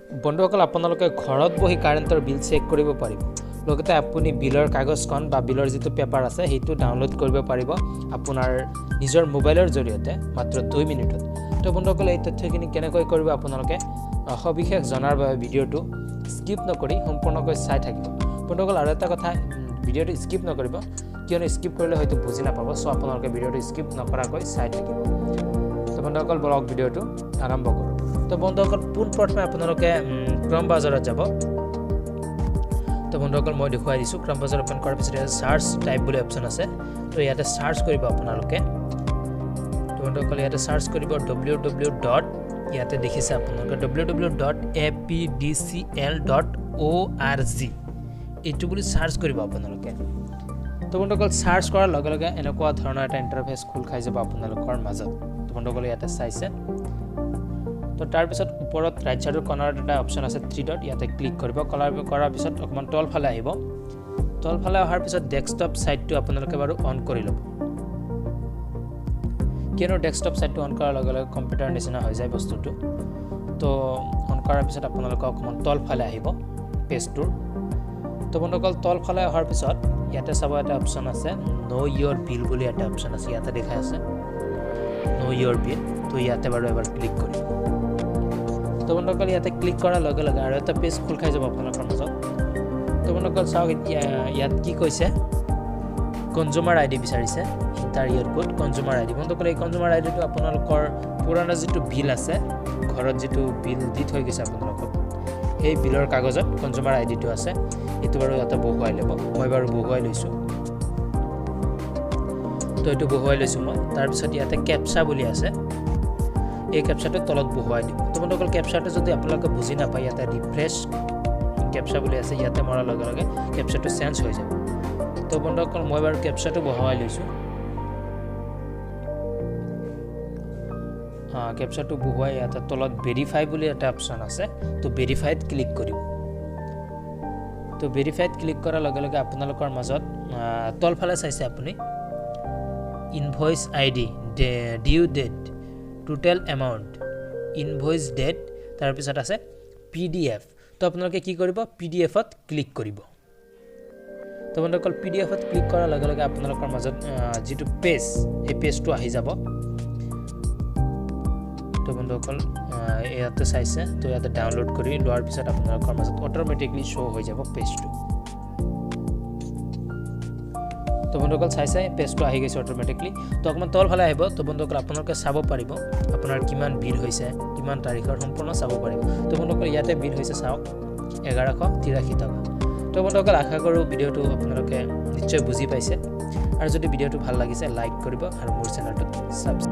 বন্ধুসকল, আপোনালোকে ঘৰত বহি কাৰেণ্টৰ বিল চেক কৰিব পাৰিব। লগতে আপুনি বিলৰ কাগজখন বা বিলৰ যিটো পেপাৰ আছে সেইটো ডাউনলোড কৰিব পাৰিব আপোনাৰ নিজৰ মোবাইলৰ জৰিয়তে মাত্ৰ 2 মিনিটত। তো বন্ধুসকল, এই তথ্যখিনি কেনেকৈ কৰিব আপোনালোকে সবিশেষ জনাৰ বাবে ভিডিঅ'টো স্কিপ নকৰি সম্পূৰ্ণকৈ চাই থাকিব। বন্ধুসকল, আৰু এটা কথা, ভিডিঅ'টো স্কিপ নকৰিব, কিয়নো স্কিপ কৰিলে হয়তো বুজি নাপাব। চ' আপোনালোকে ভিডিঅ'টো স্কিপ নকৰাকৈ চাই থাকিব। তো বন্ধুসকল, ব্লগ ভিডিঅ'টো আৰম্ভ কৰোঁ। তো বন্ধুসকল, পোনপ্ৰথমে আপোনালোকে ক্ৰম ব্ৰাউজাৰত যাব। তো বন্ধুসকল, মই দেখুৱাই দিছোঁ। ক্ৰম ব্ৰাউজাৰ অ'পেন কৰাৰ পিছত ইয়াতে চাৰ্চ টাইপ বুলি অপশ্যন আছে। তো ইয়াতে চাৰ্চ কৰিব আপোনালোকে। তো বন্ধুসকল, ইয়াতে চাৰ্চ কৰিব ডব্লিউ ডব্লিউ ডট, ইয়াতে দেখিছে আপোনালোকে W W dot A P D C L dot O R G, এইটো বুলি চাৰ্চ কৰিব আপোনালোকে। তো বন্ধুসকল, চাৰ্চ কৰাৰ লগে লগে এনেকুৱা ধৰণৰ এটা ইণ্টাৰফেচ খোল খাই যাব আপোনালোকৰ মাজত। তো বন্ধুসকল, ইয়াতে চাইছে। তো তাৰপিছত ওপৰত ৰাইট ছাইডৰ কৰ্ণাৰত এটা অপশ্যন আছে থ্ৰী ডট, ইয়াতে ক্লিক কৰিব। কৰাৰ পিছত অকণমান তলফালে আহিব। তলফালে অহাৰ পিছত ডেস্কটপ ছাইটটো আপোনালোকে বাৰু অন কৰি ল'ব, কিয়নো ডেস্কটপ ছাইটটো অন কৰাৰ লগে লগে কম্পিউটাৰ নিচিনা হৈ যায় বস্তুটো। তো অন কৰাৰ পিছত আপোনালোকে অকণমান তলফালে আহিব পেজটোৰ। তো বন্ধুসকল, তলফালে অহাৰ পিছত ইয়াতে চাব এটা অপশ্যন আছে ন' ইয়ৰ বিল বুলি এটা অপশ্যন আছে, ইয়াতে দেখাই আছে ন' ইয়ৰ বিল। তো ইয়াতে বাৰু এবাৰ ক্লিক কৰিব। তো বন্ধুসকল, ইয়াতে ক্লিক কৰাৰ লগে লগে আৰু এটা পেজ খোল খাই যাব আপোনালোকৰ মাজত। তো বন্ধুসকল চাওক, এতিয়া ইয়াত কি কৈছে, কনজিউমাৰ আই ডি বিচাৰিছে, enter your code consumer I D. বন্ধুসকল, এই কনজিউমাৰ আই ডিটো আপোনালোকৰ পুৰণা যিটো বিল আছে, ঘৰত যিটো বিল দি থৈ গৈছে আপোনালোকক, সেই বিলৰ কাগজত কনজিউমাৰ আই ডিটো আছে। এইটো বাৰু ইয়াতে বহুৱাই ল'ব। মই বাৰু বহুৱাই লৈছোঁ। তো এইটো বহুৱাই লৈছোঁ মই। তাৰপিছত ইয়াতে কেপচা বুলি আছে, এই কেপচাটো তলত বহুৱাই দিব। তো বন্ধুসকল, কেপচাটো যদি আপোনালোকে বুজি নাপায়, ইয়াতে ৰিফ্ৰেছ কেপচা বুলি আছে, ইয়াতে মৰাৰ লগে লগে কেপচাটো চেঞ্জ হৈ যাব। তো বন্ধুসকল, মই বাৰু কেপচাটো বহুৱাই লৈছোঁ। কেপচাটো বহুৱাই ইয়াতে তলত ভেৰিফাই বুলি এটা অপশ্যন আছে, তো ভেৰিফাইত ক্লিক কৰিব। তো ভেৰিফাইত ক্লিক কৰাৰ লগে লগে আপোনালোকৰ মাজত তলফালে চাইছে আপুনি invoice I D, due date, total amount, invoice date, তাৰপিছত আছে পি ডি এফ। তো আপোনালোকে কি কৰিব, পি ডি এফত ক্লিক কৰিব। তো বন্ধুসকল, পি ডি এফত ক্লিক কৰাৰ লগে লগে আপোনালোকৰ মাজত যিটো পেজ, সেই পেজটো আহি যাব। তো বন্ধুসকল, ইয়াতে চাইছে। তো ইয়াতে ডাউনলোড কৰি লোৱাৰ পিছত আপোনালোকৰ মাজত অট'মেটিকলি শ্ব' হৈ যাব পেজটো। তো বন্ধুসকল চাইছে, পেজটো আহি গৈছে অট'মেটিকলি। তো অকণমান তলফালে আহিব। তো বন্ধুসকল, আপোনালোকে চাব পাৰিব আপোনাৰ কিমান বিল হৈছে, কিমান তাৰিখৰ, সম্পূৰ্ণ চাব পাৰিব। তো বন্ধুসকল, ইয়াতে বিল হৈছে চাওক 1183 টকা। তো বন্ধুসকল, আশা কৰোঁ ভিডিঅ'টো আপোনালোকে নিশ্চয় বুজি পাইছে। আৰু যদি ভিডিঅ'টো ভাল লাগিছে লাইক কৰিব আৰু মোৰ চেনেলটোক ছাবস্ক্ৰাইব।